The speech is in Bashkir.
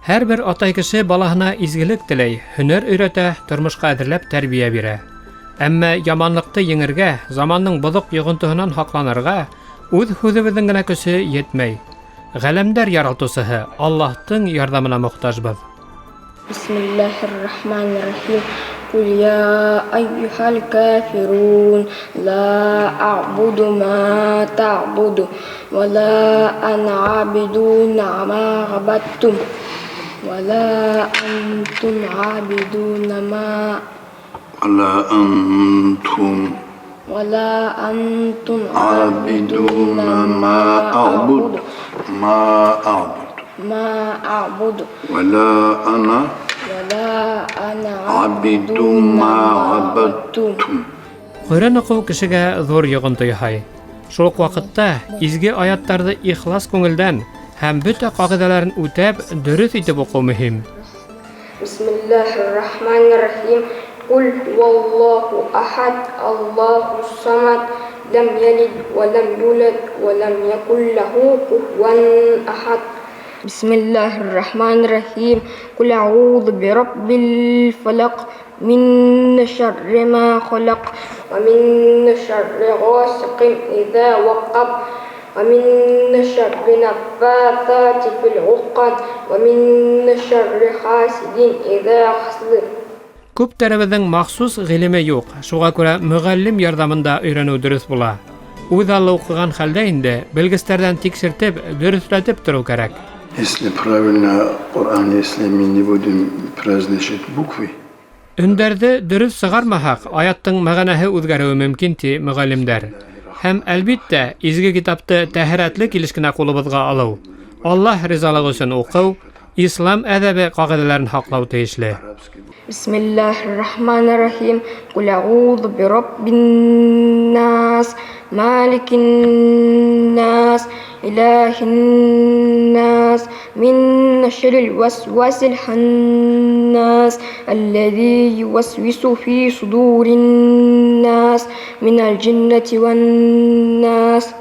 Һәрбер атай кеше балаһына изгелек теләй, һөнәр өйрәтә, тормошҡа әҙерләп тәрбиә бирә. Әмма яманлыҡты еңергә, замандың боҙоҡ йоғонтоһонан һаҡланырға үҙ һүҙебеҙҙең генә көсө етмәй. Ғаләмдәр яралтыусыһы Аллаһтың ярҙамына мохтажбыҙ. Бисмиллаһир-рахманир-рахим. Ҡул йа әййүһәл кафирун, ла аъбуду ма таъбуду, ва ла ана абидун ма абадтум, ва ла антум абидун ма ولا أنتم ва ла антум عابدون ما أعبد ما أعبد ма аъбуду, ولا أنا ва ла ана عبد ما عبدتم. Ҡөрьән уҡыу кешегә ҙур йоғонто яһай. Шул уҡ ваҡытта изге аяттарҙы ихлас күңелдән һәм бөтә ҡағиҙәләрен үтәп, дөрөҫ итеп уҡыу мөһим. Бисмиллаһир-рахманир-рахим. Ҡул һуаллаһу ахад, Аллаһус самад, ләм йәлид вә ләм юлад вә ләм йәкул ләһу куфуән ахад. Бисмиллаһир-рахманир-рахим. Ҡул әғүҙу бираббил фалаҡ, мин шәрри ма халаҡ, вә мин шәрри ғасиҡин иҙа ваҡаб, вә мин шәрри наффаҫати фил уҡад, вә мин шәрри хасидин иҙа хасад. Күптәребеҙҙең махсус ғилеме юҡ, шуға күрә мөғәллим ярҙамында өйрәнеү дөрөҫ була. Үҙ аллы уҡыған хәлдә инде белгестәрҙән тикшертеп, дөрөҫләтеп тороу кәрәк. Если правильно Коран, если мы не будем произносить буквы, Өндәрҙе дөрөҫ сығармаһаҡ, аяттың мәғәнәһе үҙгәреүе мөмкин, ти мөғәллимдәр. Һәм әлбиттә, изге китапты тәһәрәтле килеш кенә ҡулыбыҙға алыу, Аллаһ ризалығы өсөн уҡыу, ислам әҙәбе ҡағиҙәләрен һаҡлау тейешле. Бисмиллаһир-рахманир-рахим. Ҡул әғүҙу бираббин-нас, маликин-нас, илаһин-нас, мин шәррил васвасил ханнас, аллази ювасвису фи судурин-нас, минал джиннати ван-нас.